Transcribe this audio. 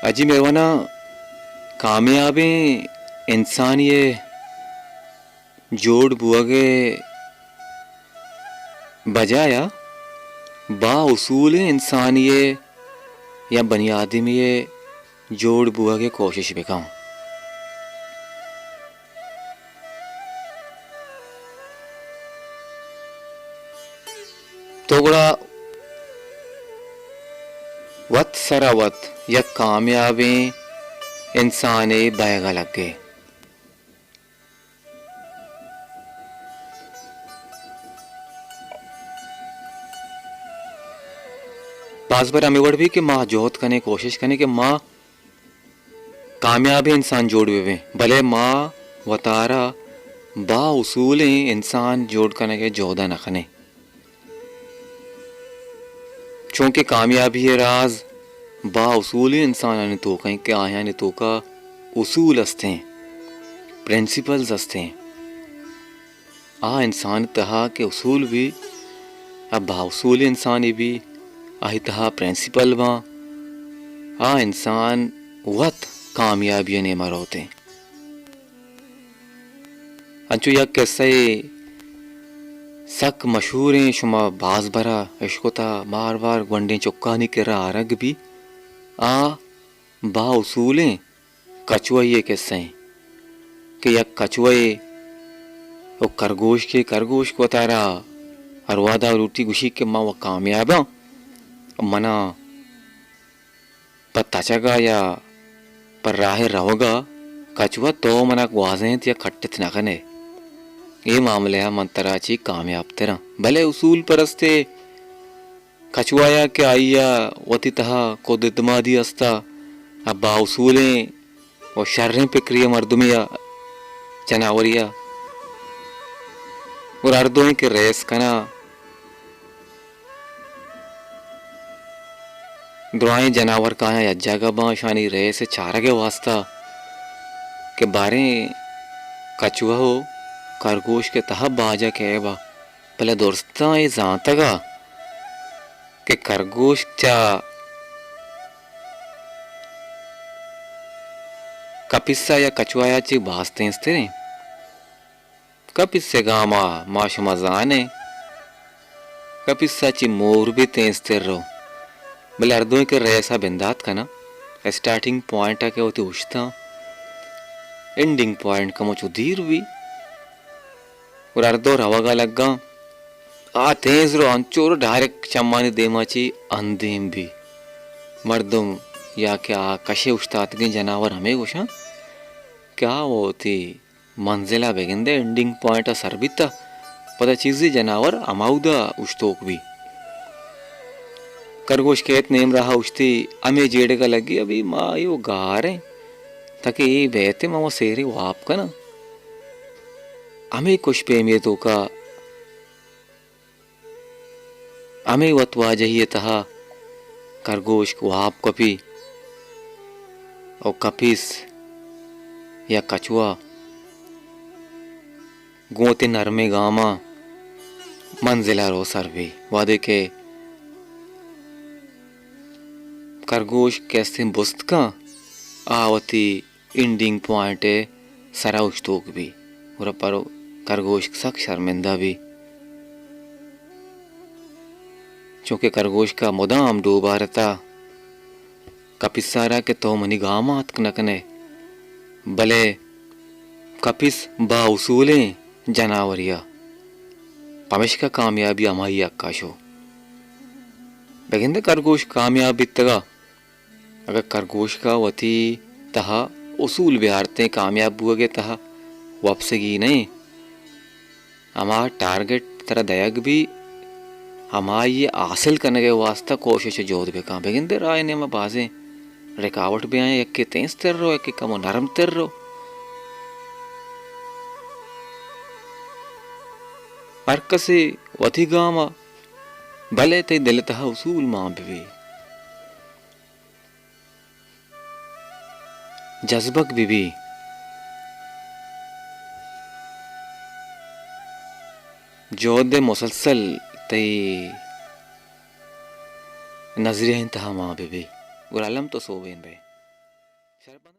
حاجی مہروانا، کامیابیں انسانی ءِ جوڑ بوگ ءِ بجایا با اصولیں انسانی ءِ یا بنی آدمی ءِ جوڑ بوگ ءِ کوشش بکن۔ تو گڑا وت سرا وت یک کامیابیں انسانے بئیگ ءَ لگ ئے۔ باز بر ہمے وڑ بی کہ ما جہد کنیں، کوشش کنیں کہ ما کامیابیں انسان جوڑ بہ بیں، بلے ما وتارا با اصولیں انسان جوڑ کنگ ءِ جہد ءَ نہ کنیں۔ چونکہ کامیابی ءِ راز با اصولیں انسانانی توک ءَ اِنت کہ آیانی توک ءَ اصول است ایں، پرنسپلز است ایں۔ آ انسان ءِ تہا کہ اصول بی، آ با اصول انسانے بی، آئی تہا پرنسپل باں، آ انسان وت کامیابی ءِ نیما روت ایں۔ انچو یک قصہ ئے سک مشہوریں، شما باز برا اشکتا، بار بار گونڈیں چکانی کرا آرگ بی۔ آ با اصولیں کچوہ ئے قصہ ایں کہ یک کچوہ ئے او کرگوشکے، کرگوشک وتارا ہر وہدا لوٹی، گوشی کہ من و کامیاباں، منا پہ تچگ ءَ یا پہ راہ ءِ روگ ءَ کچوہ تو منا گوازینت یا کٹت نہ کن ئے۔ اے معاملہ ءَ من ترا چہ کامیاب تراں۔ بلے اصول پرستیں کچوہ ءَ کہ آئی ءَ وتی تہا کد اعتمادی است ءَ، ءُ با اصولیں ءُ شریں پکرے ءِ مردمے ءَ، جناورے ءَ، گڑا ہر دوئیں کہ ریس کناں، درائیں جناور کایاں یک جاگہ باں، اشانی ریس ءِ چارگ ءِ واستا کہ باریں کچوہ ءُ کرگوشک ءِ تہا باجا کئے با۔ بلے درستاں اے زانتگ ءَ کہ کرگوشک چہ کپیس ءَ یا کچوہ ءَ چہ باز تیزتریں۔ کپیس ءِ گام ءَ ما شما زانیں، کپیس ءَ چہ مور بھی تیزتر رو۔ بلے ہر دوئیں کہ ریس ءَ بندات کناں، اسٹارٹنگ پوائنٹ ءَ کہ وتی اوشتاں، اینڈنگ پوائنٹ کمو چو دیر بی۔ گڑا ہر دو روگ ءَ لگاں۔ آ تیز رو، انچو رو ڈائریکٹ چمانی دیما چی اندیم بی۔ مردم یا کہ آ کشے اوشتاتگیں جناور ہمے گوشاں کہ آ وتی منزل ءَ بگندے، اینڈنگ پوائنٹ ءَ سر بیتا، پدا چیزے جناور ہماودا اوشتوک بی۔ کرگوش کیت نیم راہ ءَ اوشتی، ہمے جیڑگ ءَ لگی، ابھی ما ایو گاریں، تاکہ اے بیت ما وہ سیرے واب کناں۔ ہمے کش پیمی ءِ توکا، ہمے وت واجہی ءِ تہا کرگوشک واب کپی ءُ کپیس یا کچوہ گوں وتی نرمیں گاماں منزل ءَ رو سر بی۔ وہدے کہ کرگوشک کہ استیں بست کن، آ وتی اینڈنگ پوائنٹ ءِ سرا اوشتوک بی۔ گڑا پر کرگوشک سک شرمندہ بی، چونکہ کرگوشک ءَ مدام ڈوبارتا کپیس ءَ را کہ تو منی گام ءَ اتک نہ کن ئے۔ بلے کپیس با اصولیں جناورے ءَ، پمشکا کامیابی ہمائی حق ءَ شو۔ بگندے کرگوشک کامیاب بیتگ ءَ۔ اگاں کرگوشک ءَ وتی تہا اصول بیارتیں، کامیاب بوگ ءِ تہا وپسگی نہ ایں۔ ہما ٹارگٹ ترا دئیگ بی، ہمائی ءِ حاصل کنگ ءِ واستا کوشش ءُ جہد بکن۔ بگندے راہ ءِ نیما بازیں رکاوٹ بیاں، یکے تیز تر رو، یکے کمو نرم تر رو۔ ہر کسے وتی گام ءَ، بلے تئی دل ءِ تہا اصول مان بہ بی۔ جذبگ بہ بی۔ جہد ءِ مسلسل تئی نظریہ ءِ تہا مان بہ بی۔ گڑا الم تو سوبین بئے۔ چربند